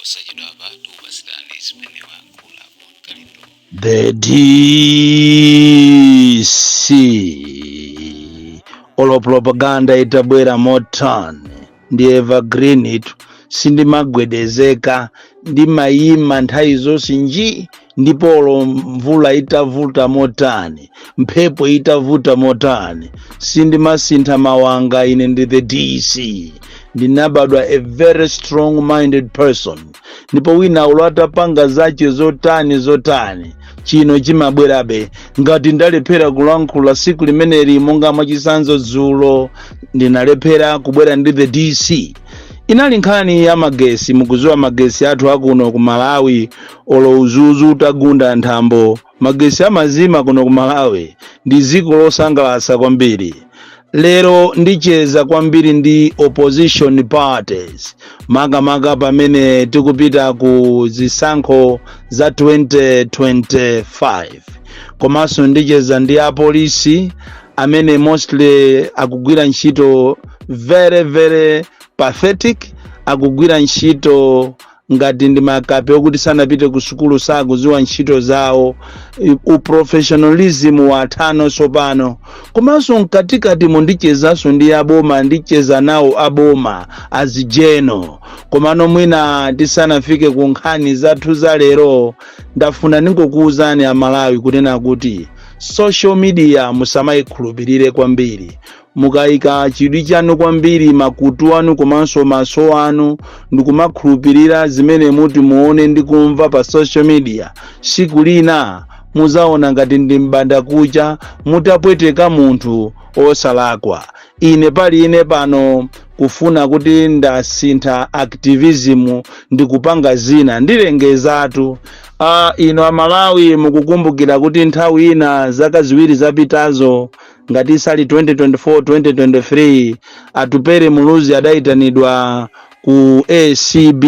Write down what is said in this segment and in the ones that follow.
Posachedwapa tikupatsirani zimene wayankhula Bon Kalindo. The DC, olo propaganda itabwera motani, ndi evergreen itu, sindimagwedezeka, ndimayima nthawi zonse nji. Ndipo olo mvula itavuta motani, mphepo itavuta motani, sindimasintha mawanga. Ine ndi the DC, ndinabadwa a very strong minded person. Ndipo wina ulo atapanga zache zotani zotani, chino chimabwerabe. Ngati ndalephera kulankhula siku limeneli, monga mwachisanzo dzulo ndinalephera kubwera ndi the DC, inali nkhani ya magesi. Mukuziwa magesi athu akuno ku Malawi, olo uzuzu utagunda nthambo, magesi amazima. Kuno ku Malawi ndi dziko losangalatsa kwambiri. Lero ndicheza kwambiri ndi opposition parties, makamaka pamene tikupita ku zisankho za 2025. Komanso ndicheza ndi apolisi amene mostly akugwira ntchito very very pathetic, akugwira ntchito ngati ndi makape okuti sanapite ku sukulu, sakuziwa ntchito zawo, uprofessionalism wathano sopano. Komanso mkatikati mundichezanso ndi aboma, ndicheza nawo aboma azijeno. Komano mwina tisanafike ku nkhani zathu za lero, ndafuna ningokuwuzani Amalawi kunena kuti social media musamayikhulupirire kwambiri. Mukayika chidwi chanu kwambiri, makutu anu komanso maso anu, ndikumakhulupirira zimene muti muone ndi kumva pa social media, siku lina muzaona ngati ndi mbanda kucha mutapweteka munthu osalakwa. Ine pali ine pano kufuna kuti ndasintha activism, ndikupanga zina, ndilengezatu. Ino Amalawi mukukumbukira kuti nthawi ina zaka 2 zapitazo, ngati isali 2024, 2023, Atupere Muluzi adayitanidwa ku ACB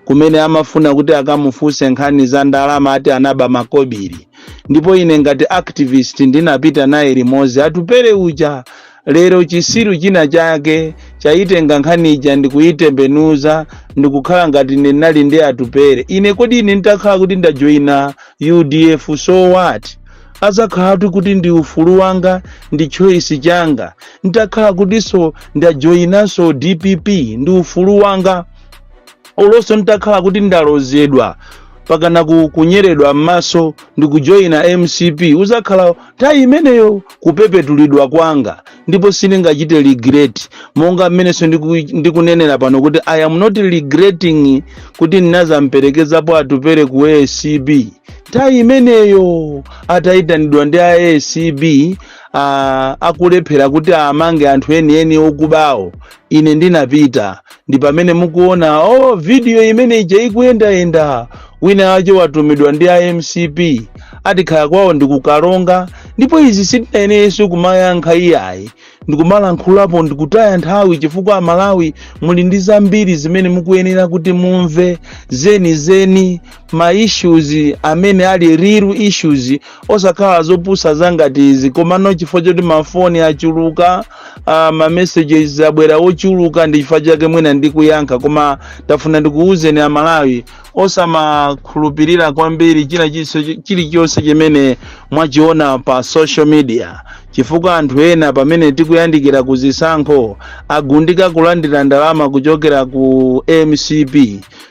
kumene amafuna kuti akamufunse nkhani za ndalama, ati anaba makobiri. Ndipo ine ngati activist ndinapita naye limodzi Atupere uja. Lero chisiru china chake chayitenga nkhani ija ndikuyitembenuza, ndikukhala ngati ndinali ndi Atupere ine. Kodi ine nditakhala kuti ndajoyina UDF, so what? Azakhalatu kuti ndi ufulu wanga, ndi choice changa. Nditakhala kutinso ndajoyinanso DPP, ndi ufulu wanga. Olonso nditakhala kuti ndalozedwa pakana kunyeredwa m'maso ndikujoyina MCP, uzakhala nthawi imeneyo kupepetulidwa kwanga, ndipo sindingachite regret. Monga mmenenso ndikunenera pano kuti I am not regretting kuti ndinazamperekezapo Atupere ku ACB nthawi imeneyo atayitanidwa ndi a ACB, akulephera kuti amange anthu enieni okubawo. Ine ndinapita, ndi pamene mukuona oh video imene ija ikuyendayenda. Wina wache watumidwa ndi a MCP, atikhala kwawo ndikukalonga. Ndipo izi sitinayenerenso kumayankha iyayi, ndikumalankhulapo ndikutaya nthawi, chifukwa Amalawi muli ndi zambiri zimene mukuyenera kuti mumve zenizeni, ma issues amene ali real issues, osakhala zopusa zangati izi. Komano chifukwa choti mafoni achuluka, ma messages abwera ochuluka, ndi chifukwa chake mwina ndikuyankha. Koma ndafuna ndikuwuzeni Amalawi, osamakhulupirira kwambiri china chilichonse chimene mwachiona pa social media, chifukwa anthu ena pamene tikuyandikira ku zisankho agundika kulandira ndalama kuchokera ku MCP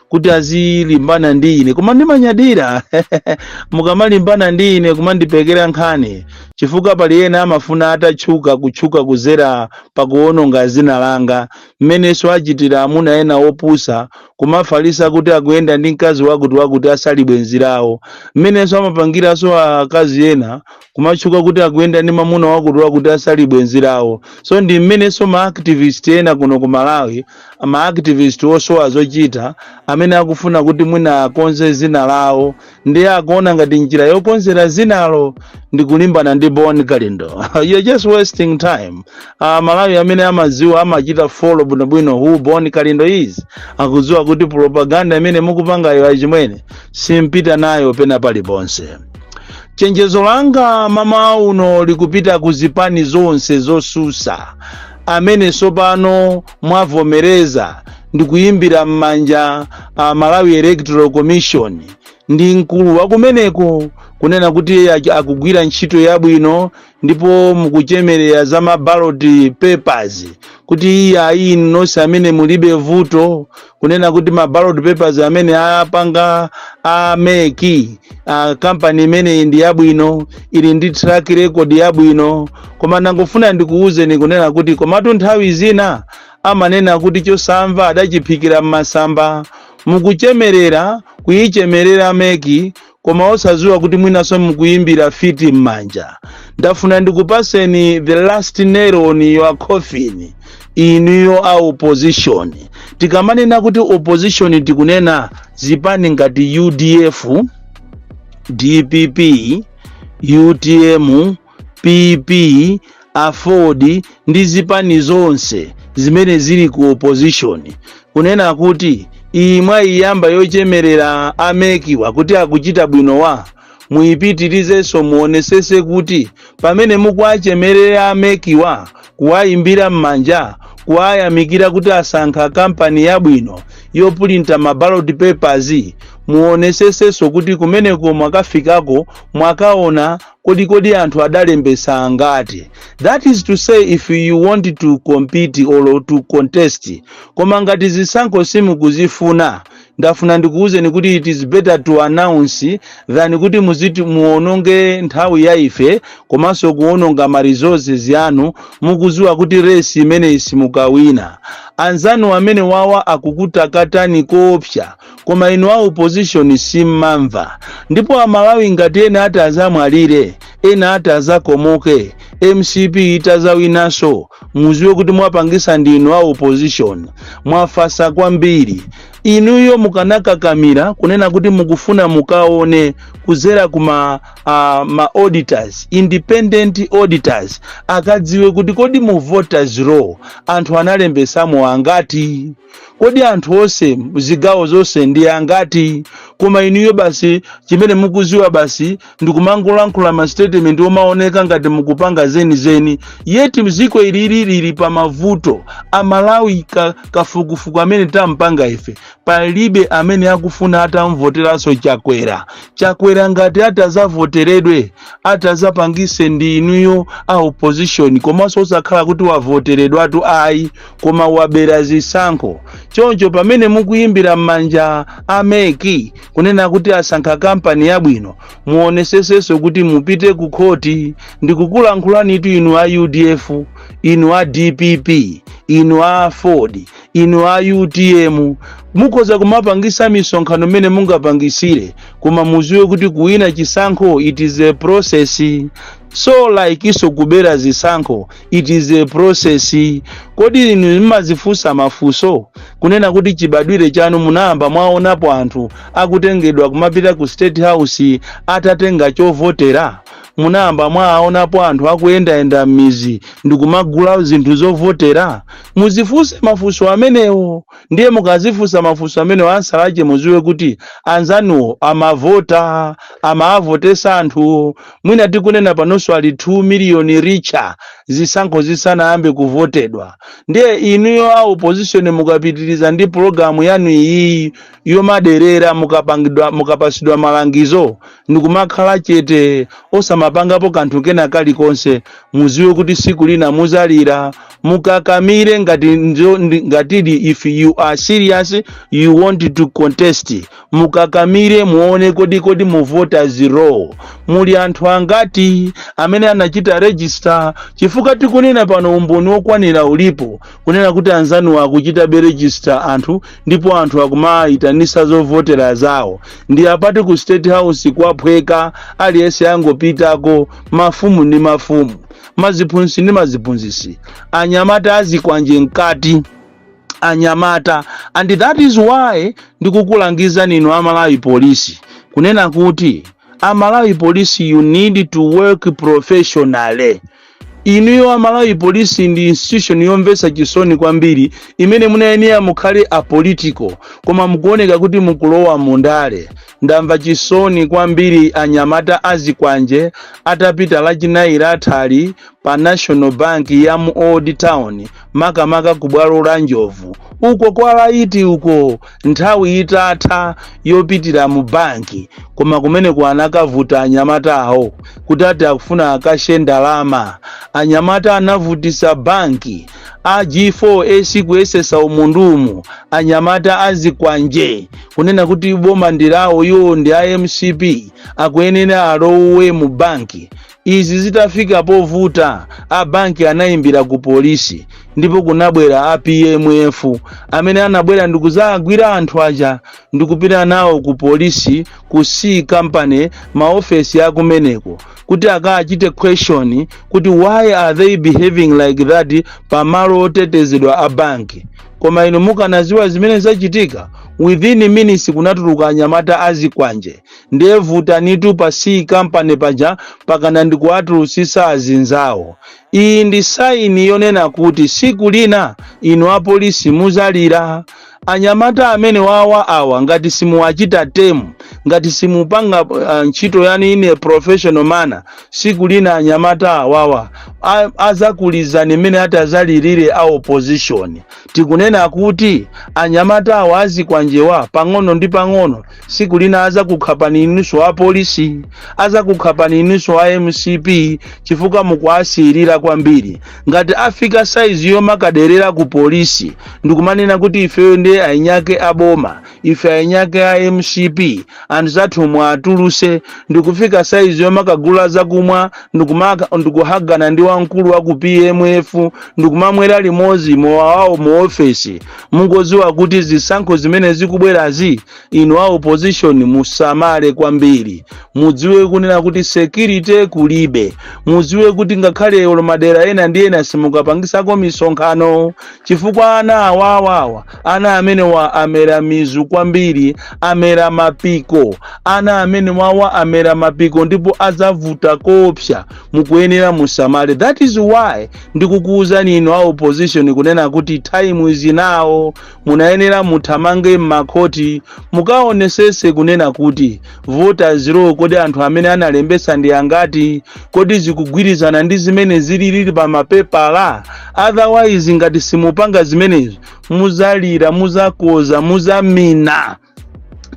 kuti azilimbana ndi ine. Koma ndimanyadira mukamalimbana ndi ine, kumandipekera nkhani, chifukwa pali ena amafuna atatchuka, kutchuka kuzera pakuwononga zina langa, mmenenso achitira amuna ena opusa kumafalisa kuti akuyenda ndi mkazi wakuti wakuti asali bwenzi lawo, mmenenso amapangiranso akazi ena kumatchuka kuti akuyenda ndi mamuna wakuti wakuti asali bwenzi lawo. So ndi mmenenso ma activist ena kuno ku Malawi, ma activist osowa zochita amene akufuna kuti mwina akonze zina lawo, ndiye akuona ngati njira yokonzera zinalo ndi kulimbana ndi Bon Kalindo. You're just wasting time. Malawi amene amadziwa, amachita follow bwinobwino who Bon Kalindo is, akudziwa kuti propaganda imene mukupangayo, achimwene, simpita nayo pena paliponse. Chenjezo langa mama uno likupita ku zipani zonse zosusa amene sopano mwavomereza Ndikuyimbira m'manja a Malawi Electoral Commission ndi mkulu wakumeneko kunena kuti akugwira ntchito yabwino, ndipo mukuchemerera za ma ballot papers kuti iye ayi, nonse amene mulibe vuto kunena kuti ma ballot papers amene apanga a MEC, a kampani imeneyi ndi yabwino, ili ndi track record yabwino. Koma nangofuna ndikuwuzeni kunena kuti komatu nthawi zina amanena kuti chosamva adachiphikira m'masamba. Mukuchemerera, kuyichemerera MEC, koma osadziwa kuti mwinanso mukuyimbira mfiti m'manja. Ndafuna ndikupaseni the last nail on your coffin, inuyo a opposition. Tikamanena kuti opposition, tikunena zipani ngati UDF, DPP, UTM, PP, AFORD ndi zipani zonse zimene zili ku opposition, kunena kuti iyi mwayiyamba yochemerera a MEC wa kuti akuchita bwino wa, muyipitirizenso. Muonesese kuti pamene mukuachemerera a MEC wa, kuwayimbira m'manja, kuwayamikira kuti asankha kampani yabwino yopulinta ma ballot papers, muonesesenso kuti kumeneko mwakafikako mwakaona kodi anthu adalembesa angati. That is to say, if you want to compete or to contest. Koma ngati zisankho simukuzifuna, ndafuna ndikuwuzeni kuti it is better to announce than kuti muziti muononge nthawi ya ife komanso kuononga ma resources yanu, mukuziwa kuti race imeneyi simukawina. Anzanu amene wawa akukutakatani koopsa, koma inu a opposition simmamva. Ndipo Amalawi, ngati ena ati azamwalire, ena ati azakomoke, MCP itazawinanso, muziwe kuti mwapangisa ndinu a opposition. Mwafasa kwambiri inuyo. Mukanakakamira kunena kuti mukufuna mukaone kuzera kuma ma auditors, independent auditors, akadziwe kuti kodi mu voters roll anthu analembesamo angati, kodi anthu onse zigawo zonse ndi angati. Koma inuyo basi chimene mukuziwa basi ndikumangolankhula ma statement omaoneka ngati mukupanga zenizeni, yet mziko ilili lili pa mavuto. Amalawi, kafukufuku amene tampanga ife, palibe amene akufuna atamvoteranso Chakwera. Chakwera ngati atazavoteredwe, atazapangise ndi inuyo a opposition, komanso osakhala kuti wavoteredwatu ayi, koma wabera zisankho. Choncho pamene mukuyimbira m'manja a MEC kunena kuti asankha kampani yabwino, muonesesenso kuti mupite ku khoti. Ndikukulankhulanitu inu a UDF, inu a DPP, inu a AFORD, inu a UTM. Mukhoza kumapangisa misonkhano mmene mungapangisire, koma muziwe kuti kuwina chisankho, it is a process. So like iso kubera zisankho, it is a process. Kodi inu mmazifunsa mafunso kunena kuti chibadwire chanu munayamba mwaonapo anthu akutengedwa kumapita ku State House atatenga chovotera? Munayamba mwaonapo anthu akuyendayenda m'mizi ndikumagula zinthu zovotera? Muzifunse mafunso amenewo. Ndiye mukazifunsa mafunso amenewo, ansalache muziwe kuti anzanuwo amavota, amaavotesa anthuwo. Mwina tikunena panonso ali 2 miliyoni richer zisankho zisanayambe kuvotedwa. Ndiye inuyo a opposition, mukapitiriza ndi pulogalamu yanu iyi yomaderera, mukapangidwa, mukapasidwa malangizo ndikumakhala chete, osamapangapo kanthu kena kalikonse, muziwe kuti siku lina muzalira. Mukakamire ngati ngatidi if you are serious, you want to contest, mukakamire muone kodi mu voters roll muli anthu angati amene anachita register, chifukwa tikunena pano umboni wokwanira ulipo kunena kuti anzanu akuchita be register anthu, ndipo anthu akumayitanisa zovotera zawo. Ndi apati ku State House kwaphweka, aliyense angopitako, mafumu ndi mafumu, maziphunzitsi ndi maziphunzitsi, anyamata azikwanje mkati, anyamata. And that is why ndikukulangizani inu Amalawi Polisi kunena kuti Amalawi Polisi, you need to work professionally. Inuyo Amalawi Polisi ndi institution yomvetsa chisoni kwambiri imene munayenera mukhale apolitical, koma mukuoneka kuti mukulowa mundale. Ndamva chisoni kwambiri anyamata azikwanje atapita Lachinayi lathali. pa National Bank ya mu Old Town, makamaka ku bwalo la Njovu uko kwa laiti uko, nthawi itatha yopitira mu banki. Koma kumeneko anakavuta anyamata awo kuti ati akufuna akashe ndalama. Anyamata anavutisa banki a G4S kuyesesa umundumu. Anyamata azikwanje kunena kuti boma ndilawo, iwo ndi a MCP, akuyenera alowe mu banki. Izi zitafika povuta, a banki anayimbira ku polisi, ndipo kunabwera a PMF amene anabwera ndikuzagwira anthu aja ndikupita nawo ku polisi ku C Company, maofesi akumeneko, kuti akachite question kuti why are they behaving like that pamalo otetezedwa a banki. Koma inu mukanaziwa zimene zachitika, within minutes kunatuluka anyamata azikwanje, ndiye vutanitu pa C Company paja pakana ndikuwatulusisa azinzawo. Iyi ndi sign yonena kuti siku lina inu apolisi muzalira. Anyamata amene wawa awa, ngati simuwachita tame, ngati simupanga ntchito yanu in a professional manner, siku lina anyamata awawa azakulizani mmene ati azalirire a opposition. Tikunena kuti anyamata awa azikwanjewa, pang'ono ndi pang'ono siku lina azakukhapani inunso apolisi, azakukhapani inunso a MCP, chifukwa mukuasiyirira kwambiri. Ngati afika saizi yomakaderera ku polisi ndikumanena kuti ifeyo ndiye ainyake aboma, ife ainyake a MCP, anthu zathu mwatuluse, ndikufika saizi yomakagula zakumwa, ndikuhagana ndi wamkulu wa ku PMF, ndikumamwera limodzi mowa wawo mu ofesi, mungoziwa kuti zisankho zimene zikubwerazi, inu a opposition musamale kwambiri. Mudziwe kunena kuti security kulibe. Mudziwe kuti ngakhale olo madera ena ndi ena simukapangisako misonkhano, chifukwa ana awawawa, ana amene wa amera mizu kwambiri, amera mapiko. Ana amene wawa amera mapiko ndipo adzavuta koopsa. Mukuyenera musamale. That is why ndikukuwuzani inu a opposition kunena kuti time is now. Munayenera muthamange m'makhoti, mukaonesese kunena kuti voters roll, kodi anthu amene analembesa ndi angati? Kodi zikugwirizana ndi zimene zilili pa mapepala? Otherwise, ngati simupanga zimenezo, muzalira, muzakoza, muzamina,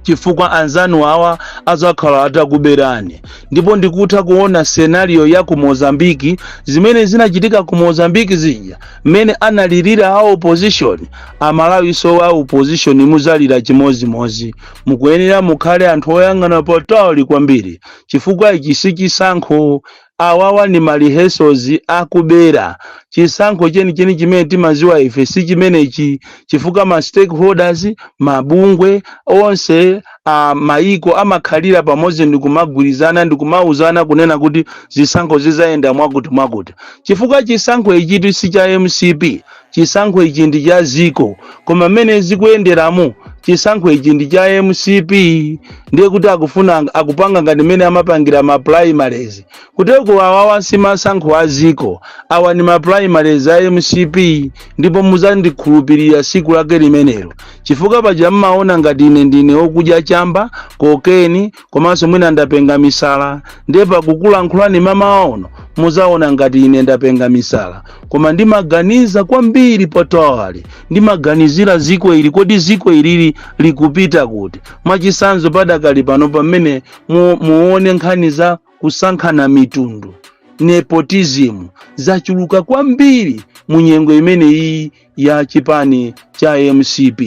chifukwa anzanu awa azakhala atakuberani. Ndipo ndikutha kuona scenario ya ku Mozambiki, zimene zinachitika ku Mozambiki zija, mmene analirira a opposition. Amalawi, so a opposition muzalira chimozimozi. Mukuyenera mukhale anthu oyang'ana patali kwambiri, chifukwa ichi si chisankho. Awawa ni ma rehearsals akubera. Chisankho chenicheni chimene timaziwa ife si chimenechi, chifukwa ma stakeholders, mabungwe onse a maiko amakhalira pamodzi ndikumagwirizana, ndikumauzana kunena kuti zisankho zizayenda mwakuti mwakuti, chifukwa chisankho ichitu si cha MCP. Chisankho ichi ndi cha ziko, koma mmene zikuyenderamo, chisankho ichi ndi cha MCP. Ndiye kuti akufuna akupanga ngati mmene amapangira ma primaries kuteko. Awawa si masankho a ziko, awa ni ma primaries a MCP. Ndipo muzandikhulupirira siku lake limenelo, chifukwa paja mmaona ngati ine ndine wokudya chamba, cocaine, komanso mwina ndapenga misala. Ndiye pakukulankhulani mamaono muzaona ngati ine ndapenga misala, koma ndimaganiza kwambiri patali, ndimaganizira ziko ili. Kodi ziko ilili likupita kuti? Mwachisanzo, padakali pano pamene muone nkhani za kusankhana mitundu, nepotism, zachuluka kwambiri mu nyengo imene iyi ya chipani cha MCP.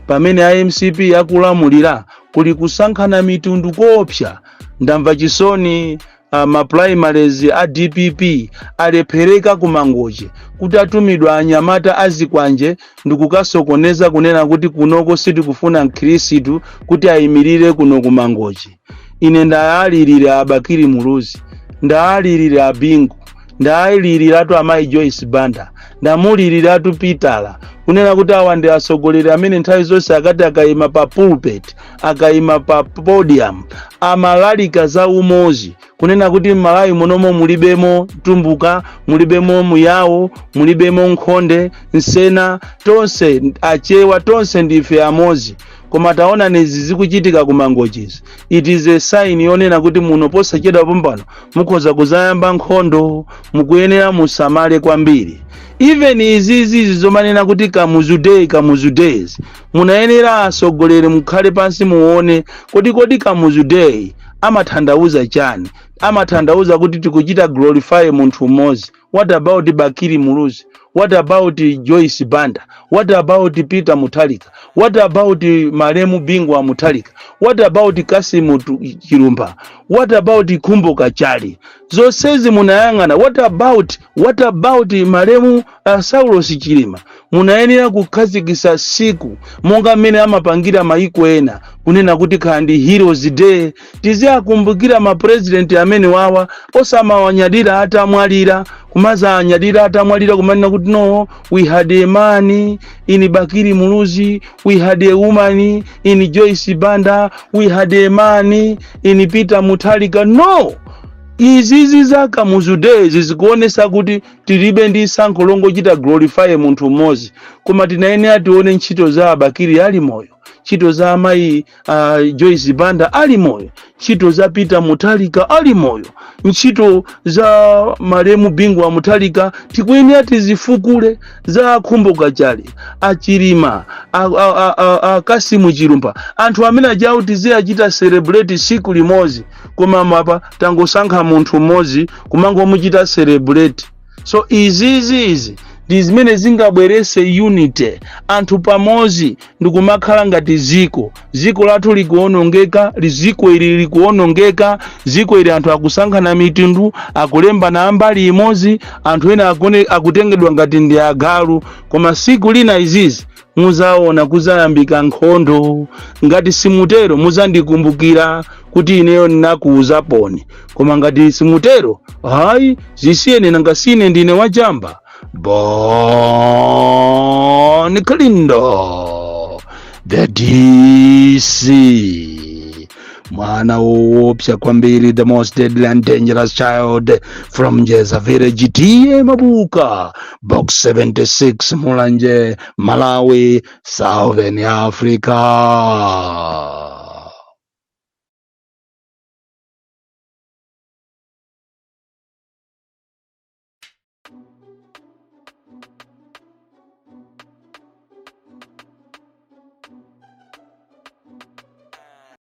Pamene a MCP akulamulira, kuli kusankhana mitundu koopsa. Ndamva chisoni, ma primaries a DPP alephereka ku Mangochi, kuti atumidwa anyamata azikwanje ndikukasokoneza, kunena kuti kunoko sitikufuna mkhristu kuti ayimirire kuno ku Mangochi. Ine ndayalirira Abakiri Muluzi, ndayalirira Abingu, ndayaliriratu amayi Joyce Banda, ndamuliriratu Pitala, kunena kuti awa ndi atsogoleri amene nthawi zonse akati akayima pa pulpit, akayima pa podium, amalalika za umozi, kunena kuti m'Malawi munomo mulibemo Tumbuka, mulibemo Muyawo, mulibemo Nkhonde, Nsena, tonse Achewa, tonse ndife amozi. Koma taona izi zikuchitika ku Mangochizi, it is a sign yonena kuti muno posachedwa pompano mukhoza kuzayamba nkhondo. Mukuyenera musamale kwambiri. Even izizi zomanena kuti Kamuzu Day, Kamuzu Days, munayenera atsogoleri mukhale pansi, muone kodi Kamuzu Day amatanthauza chani? Amatanthauza kuti tikuchita glorify munthu mmodzi. What about Bakili Muluzi? What about Joyce Banda? What about Peter Mutharika? What about malemu Bingu wa Mutharika? What about Kasimu Chilumba? What about Khumbo Kachali? Zonsezi munayang'ana? What about malemu Saulos Chilima? Munayenera kukhazikitsa siku monga mmene amapangira maiko ena, kunena kuti khala ndi Heroes Day, tiziakumbukira mapresident amene wawa, osamawanyadira atamwalira, kumazanyadira atamwalira, kumanena kuti, "No, we had a man in Bakili Muluzi, we had a woman in Joyce Banda, we had a man in Peter Mutharika." No, izizi za Kamuzu Days zikuonesa kuti tilibe ndi sankho longochita glorify munthu mmodzi, koma tinayenera tione ntchito za Abakili ali moyo, ntchito za amayi Joyce Banda ali moyo, ntchito za Peter Mutharika ali moyo, ntchito za malemu Bingu wa Mutharika. Tikuyenera tizifukule za Akhumbo Kachali, Achilima, a Kasimu Chilumba, anthu amene ajawo tiziyachita celebrate siku limodzi. Koma mapa tangosankha munthu mmodzi kumangomuchita celebrate. So izizi izi ndi zimene zingabwerese unity, anthu pamodzi ndikumakhala ngati ziko. Ziko lathu likuonongeka, ziko ili likuonongeka. Ziko ili anthu akusankhana mitundu, akulembana ambali imodzi, anthu ena akutengedwa ngati ndi agalu. Koma siku lina izizi muzaona kuzayambika nkhondo. Ngati simutero, muzandikumbukira kuti ineyo ndinakuwuzaponi. Koma ngati simutero, hayi, zisiyene, nanga sine ndine wachamba. Bon Kalindo, the DC, mwana woopsa kwambiri, the most deadly and dangerous child from Njeza Village, T/A Mabuka, Box 76, Mulanje, Malawi, Southern Africa.